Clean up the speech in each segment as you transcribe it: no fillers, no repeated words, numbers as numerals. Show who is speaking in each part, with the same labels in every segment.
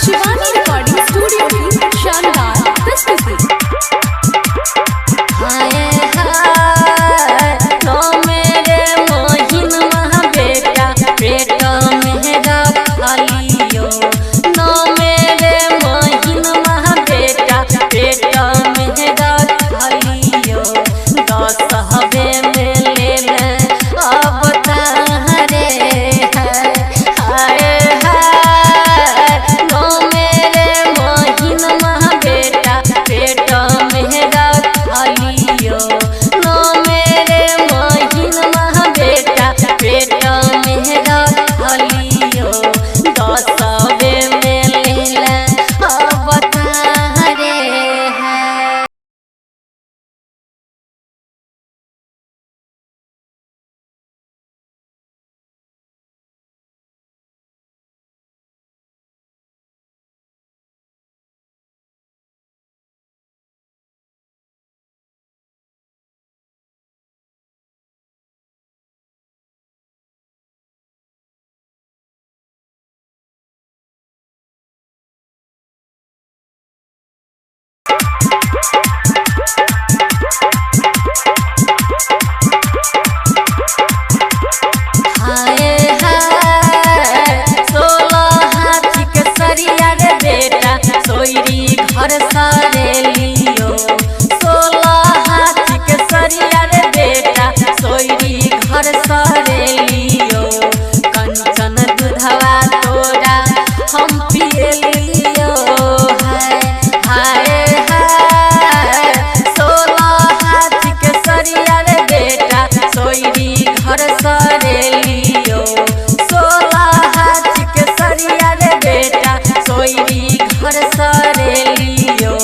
Speaker 1: Shivani recording studio की शानदार प्रस्तुति।
Speaker 2: हाय हाय तो मेरे मोहिन महा बेटा पेट मेरा खालियो। नो मेरे मोहिन महा बेटा पेट मेरा खालियो। 10 हवे में ले ले अब तारे है। हाय हाय नो मेरे मोहिन महा बेटा पेट मेरा खालियो। नो मेरे मोहिन महा बेटा पेट मेरा खालियो। 10 हवे में ले ले अब तारे है। हाय हाय 16 हाथी के सरिया रे बेटा सोयरी घर सारे लियो। 16 हाथी के सरिया रे बेटा सोयरी घर सारे लियो। कंचन दूधवा तोरा हम पिए लियो है। हाय हाय 16 हाथी के सरिया रे बेटा सोयरी घर सारे लियो। 16 हाथी के सरिया रे बेटा सोयरी घर सारे लियो।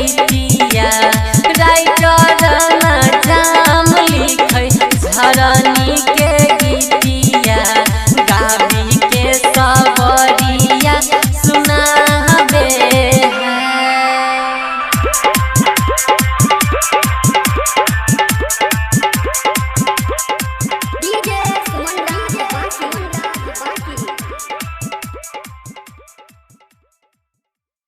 Speaker 2: गीतिया, राइटर ना जाम लिखै झरनी।